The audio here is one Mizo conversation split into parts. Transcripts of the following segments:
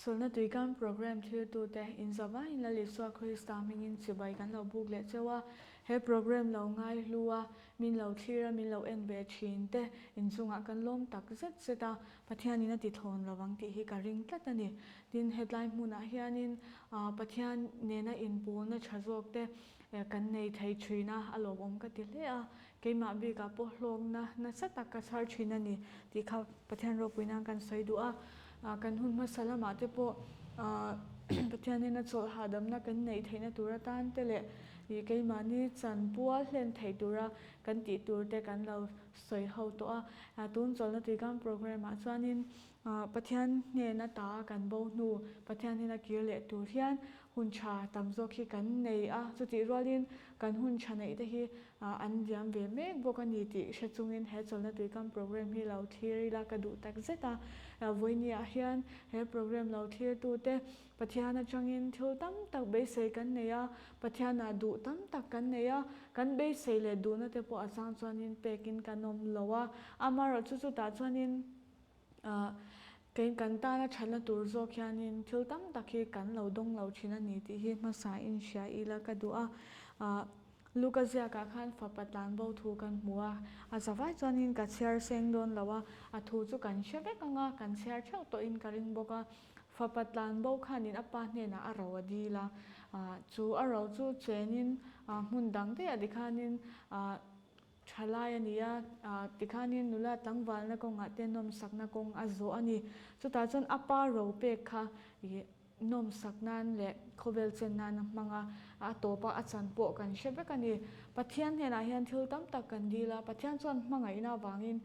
Chawlhna Tuikam Programme thiltute inzavaiin Lal Isua Krista hmingin chibai kan lo buk leh cheu a. He programme lo ngai hlu a, min lo thlir a, min lo en ve thin te inchungah kan lawm tak zet zet a, Pathianin a ti thawn lo ang tih hi ka ring tlat a ni. Tin, hetlai hmunah hianin Pathian nena inpawlna tha zawk te kan nei thei thin a, a lawmawm ka ti hle a. Keimah bikah pawh hlawkna nasa tak ka chhar thin a ni tih kha Pathian ropui nan kan sawi duh a. Kan hun hmasa lamah te pawh Pathianin a chawlh hahdamna kan neih theihna tur atan te leh keimahni chanpual hlen theih tura kan tih tur te kan lo sawi ho tawh a. Tun chawlhna tuikam programme ah chuanin Pathian hnen ata kan bo hnu Pathian hnena kir leh tur hian hun tha tam zawk hi kan nei a, chutih rualin kan hun tha neih te hi an diam ve mek bawk a ni tih hre chungin he chawlhna tuikam programme hi lo thlir ila ka duh tak zet a. Vawinia hian he programme lo thlirtute Pathian atangin thil tam tak beisei kan nei a, Pathianah duh tam tak kan nei a, kan beisei leh duhna te pawh a chang chuanin pekin kan awm lo a, amaherawhchu chutah chuanin kei kan tana thatna tur zawk hianin thil tam tak hi kan lo dawng lo thin a ni tih hi hmasa in hria ila ka duh a. Luka ziakah khan fapa tlanbo thu kan hmu a, a zavai chuanin ka chhiar seng dawn lo a, a thu chu kan hre vek ang a, kan chhiar theuh tawhin ka ring bawk a. Fapa tlanbo khanin a pa hnenah a ro a dil a, chu a ro chu chenin hmun dang daihah tikhanin thalai a ni a, tikhanin nula tlangvalna kawngah te nawmsakna kawng a zawh a ni. Chutah chuan a pa ro pek kha nawmsak nan leh khawvel chen nan a hmang a, a tawpa a chan pawh kan hre vek a ni. Pathian hnenah hian thil tam tak kan dil a, Pathian chuan hmangaihna avangin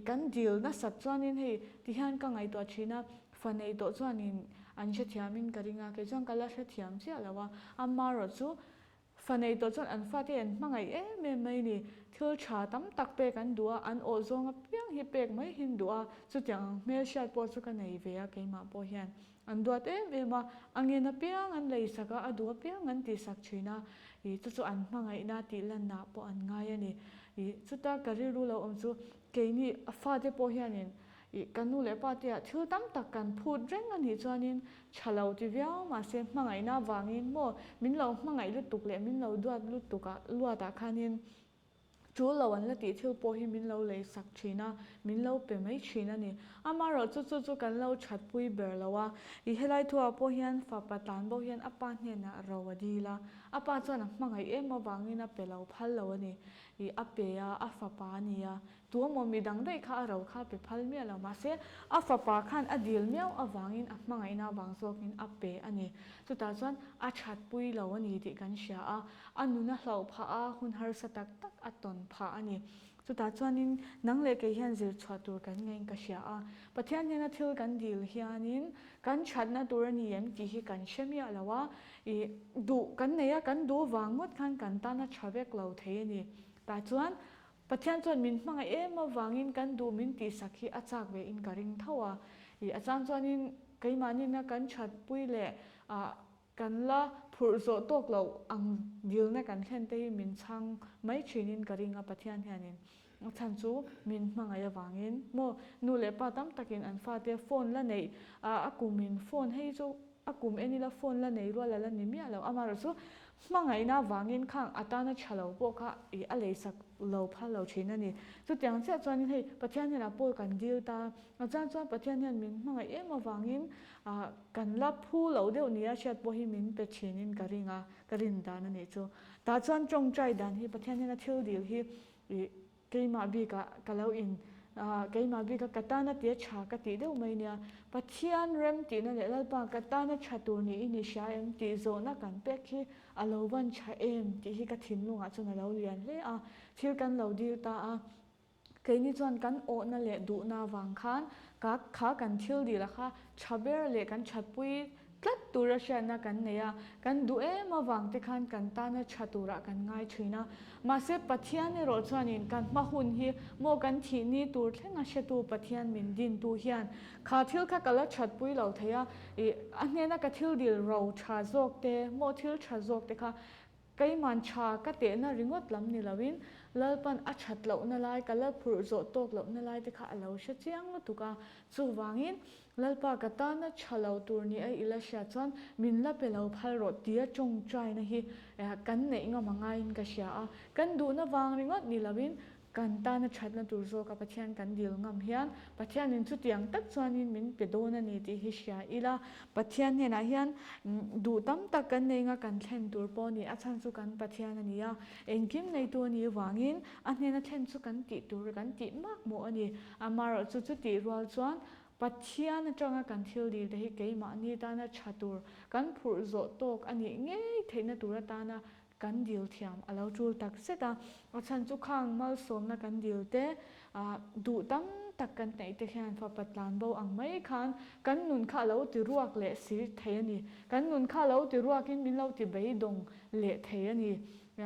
kan dil nasat chuanin hei tihian ka ngaihtuah thin a, Fa nei tawh chuanin an hrethiamin ka ring a, kei chuan ka la hrethiam chiah lo a, amaherawh chu fa nei tawh chuan an fate an hmangaih em em mai ni, thil tha tam tak pek an duh a, an awh zawng apiang hi pek mai hi an duh a, chutiang ang hmel hriat pawh chu ka nei ve a keimah pawh hian an duat em em a, a ngen apiang an lei sak a, a duh apiang an tihsak thin a, ih chu chu an hmangaihna tih lanna pawh an ngai a ni, ih chuta ka rilru lo awm chu keini fate pawh hianin Ih, ka nu leh pa te ah thil tam tak kan phut reng a nih chuanin tha lo ti viau mahse hmangaihna avangin maw min lo hmangaih lutuk leh min lo duat lutuk ah luat ah khanin tul lo an la tih thil pawh hi min lo lei sak thin a, min lo pe mai thin a ni. Amaherawh chu chu chu kan lo that pui ber lo a, ih helai thu ah pawh hian fapa tlan bo hian a pa hnenah ro a dil a, a pa chuan a hmangaih em avangin a pe lo phal lo a ni. Ih, a pe a, a fapa a ni a, Tuamaw mi dang daih kha a ro kha pe phal miah lo mahse a fapa khan a dil miau avangin a hmangaihna avang zawkin a pe a ni. Chutah chuan a thatpui lo a ni tih kan hria a, a nun a hlauh phah a, hun harsa tak tak a tawn phah a ni. Chutah chuanin nang leh kei hian zir chhuah tur kan ngeiin ka hria a, Pathian hnena thil kan dil hianin kan thatna tur a ni em tih hi kan hre miah lo a, ih duh kan nei a, kan duh vang ngawt khan kan tan a tha vek lo thei a ni. Tah chuan Pathian chuan min hmangaih em avangin kan duh min tihsak hi a chak ve in ka ring tho a. Ih a chang chuanin keimahnin a kan thatpui leh ah kan la phurh zawh tawk loh ang dilna kan thlen te hi min chhang mai thin in ka ring a Pathian hianin a chhan chu min hmangaih avangin maw nu leh pa tam takin an fate phone la neih ah a kumin phone hei chu a kum en ila phone la nei rual a la ni miah lo amaherawh chu Hmangaihna vangin khang atana tha lo pawh kha ih a leisak lo phal lo thin a ni. Chutiang chiah chuanin hei Pathian hian a pawl kan dil ta a chuan chuan Pathian hian min hmangaih em avangin ah kan la phu lo deuh nia hriat pawh hi min pe thinin ka ring a, ka rin dan a nih chu. Tah chuan tawngtai dan hi Pathian hian a thil dil hi ih Keimah bikah ka lo in keimah bika ka tana tia tha ka tih deuh mai nia. Pathian rem tihna leh Lalpa ka tana tha tur niin i hria em tih zawhna kan pek hi a lo van tha em tih hi ka thinlungah chuan a lo lian hle a. Thil kan lo dil ta a, keini chuan kan awhna leh duhna avang khan ka kha kan thil dil a kha tha ber leh kan thatpui Tlat tura hriatna kan nei a, kan duh em avang te khan kan tana tha turah kan ngai thin a. Mahse Pathian erawh chuanin kan hma hun hi maw kan thih ni tur thlenga hretu Pathian min dintu hian kha thil kha ka la thatpui lo thei a, ih a hnena ka thil dil ro tha zawk te maw thil tha zawk te kha Keiman tha ka tehna ringawt lam ni loin Lalpan a that lohna lai, ka la phurh zawh tawk lohna lai te kha a lo hre chiang lutuk a. Chuvangin, Lalpa ka tana tha lo tur ni a i la hriat chuan min la pe lo phal rawh tia tawngtaina hi kan neih ngam a ngaiin ka hria a. Kan duhna vang ringawt ni loin kan tana thatna tur zawka Pathian kan dil ngam hian Pathianin chutiang tak chuanin min pe dawn a ni tih hi hria ila. Pathian hnenah hian duh tam tak kan nei nga kan thlen tur pawh a ni. A chhan chu kan Pathian a ni a, engkim neitu a nih vangin a hnena thlen chu kan tih tur kan tih mak mawh a ni. Amaherawhchu chutih rual chuan Pathian atanga kan thil dil te hi keimahni tana tha tur, kan phurh zawh tawk a nih ngei theihna tur atana kan dil thiam a lo tul tak zet a. A chhan chu khang malsawmna kan dil te, duh tam tak kan neih te hian fapa tlan bo ang mai khan kan nun kha a lo ti ruak leh si thei a ni. Kan nun kha a lo ti ruakin min lo ti beidawng leh thei a ni.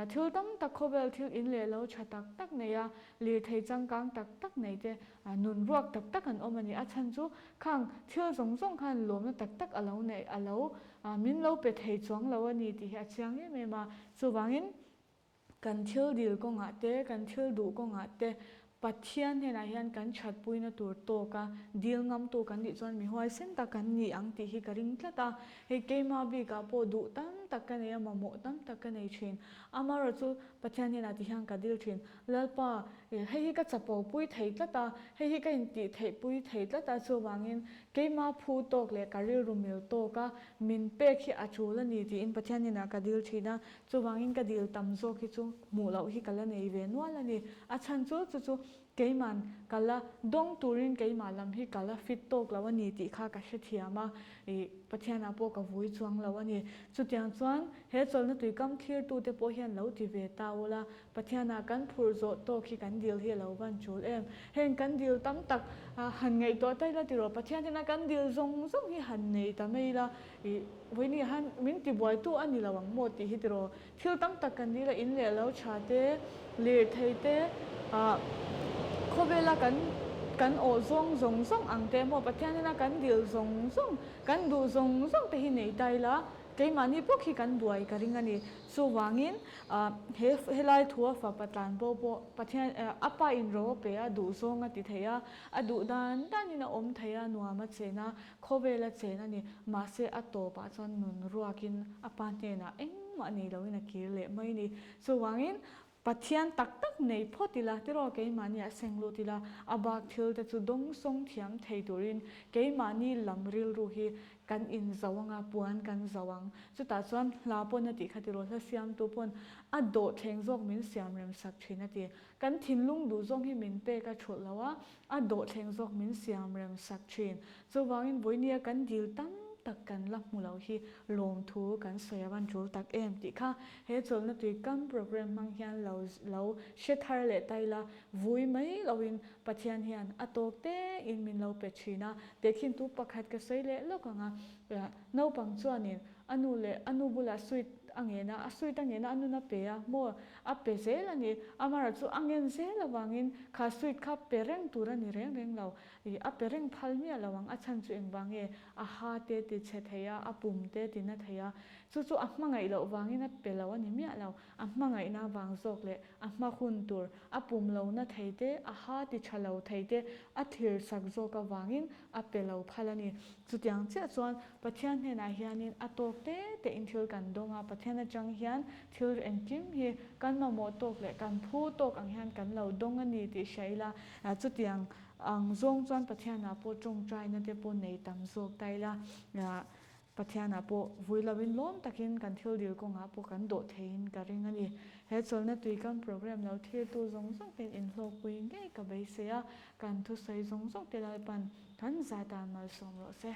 Thil tam tak khawvel thil in leh lo tha tak tak nei a, lirthei changkang tak tak nei te Nun ruak tak tak an awm a ni. A chhan chu khang thil zawng zawng khan lawmna tak tak a lo neih, a lo min lo pe thei chuang lo a ni tih hi a chiang em em a. Chuvangin kan thil dil kawngah te, kan thil duh kawngah te Pathian hnenah hian kan thatpuina tur tawka dil ngamtu kan nih chuan mi huaisen tak kan ni ang tih hi ka ring tlat a. Hei keimah bikah pawh duh tam tak ka nei a, mamawh tam tak ka nei thin. Amaherawhchu Pathian hnenah ti hian ka dil thin. Lalpa, hei hi ka chapo pui thei tlat a, hei hi ka intih theih pui thei tlat a, chuvangin keima phu tawk leh ka rilru mil tawk a, min pek hi a tul a ni tiin Pathian inah ka dil thin a, chuvangin ka dil tam zawk hi chu hmuh loh hi ka la nei ve nual a ni. A chhan chu chu chu keiman ka la dawng turin keimah lam hi ka la fit tawk lo a ni tih kha ka hrethiam a, ih Pathianah pawh ka vui chuang lo a ni. Chutiang chuan he chawlhna tuikam thlirtute pawh hian lo ti ve ta ula, Pathianah kan phurh zawh tawk hi kan dil hi a lo van tul em? Heng kan dil tam tak han ngaihtuah ta ila tiraw Pathian hian a kan dil zawng zawng hi han nei ta mai ila ih vawiin han min tibuaitu a ni lo ang maw tih hi tiraw thil tam tak kan dil a in leh lo tha te lirthei te ah khawvela kan kan awh zawng zawng zawng ang te maw Pathian hian a kan dil zawng zawng kan duh zawng zawng te hi nei ta ila Keimahni bawk hi kan buai ka ring a ni. Chuvangin he helai thua fapa tlan bo pawh Pathian a pa in ro a pe a, duhzawng a ti thei a, a duh dan danin a awm thei a, nuam a chen a, khawvel a chen a ni. Mahse a tawpah chuan nun ruakin a pa hnenah engmah nei loin a kir leh mai a ni. Chuvangin Pathian tak tak nei phawt ila, tiraw keimahni a seng lut ila, a bak thil te chu dawngsawng thiam thei turin keimahni lam rilru hi kan inzo anga puan kan zo ang. Chutah chuan hla pawn a tih kha tiraw hla siamtu pawn a dawhthleng zawk min siam rem sak thin a ti. Kan thinlung duh zawng hi min pek a thulh lo a, a dawhthleng zawk min siam rem sak thin. Chuvangin vawinia kan dil tam tak kan la hmu lo hi lawmthu kan sawi a van tul tak em tih kha he chawlhna tui kam program hmang hian lo lo hre thar leh ta ila vui mai loin Pathian hian a tawk tein min lo pe thin a. Tehkhintu pakhat ka sawi leh lawk ang a, naupang chuanin a nu leh a nu bulah sweet a ngen a, a sweet a ngen a a nun a pe a maw a pe zel a ni. Amara chu a ngen zel avangin kha sweet kha pe reng tur a ni reng reng lo. Ih, a pe reng phal miah lo ang, a chhan chu engvang nge? A ha te ti chhe thei a, a pum te ti na thei a, chu chu a hmangaih loh vangin a pe lo a ni miah lo, a hmangaihna vang zawk leh a hma hun tur, a pum lo na thei te, a ha ti tha lo thei te a thlir sak zawk avangin a pe lo phal a ni. Chutiang chiah chuan Pathian hnenah hianin a tawk te tein thil kan dawng a, Pathian atang hian thil engkim hi kan mamawh tawk leh kan phu tawk ang hian kan lo dawng a ni tih hria ila, chutiang Ang zawng chuan Pathianah pawh tawngtaina te pawh nei tam zawk ta ila, Pathianah pawh vui loin lawm takin kan thil dil kawngah pawh kan dawh theiin ka ring a ni. He chawlhna tui kan program lo thirtu zawng zawng ten inhlawkpui ngei ka beisei a, kan thusawi zawng zawng te Lalpan kan zatan malsawm rawh se.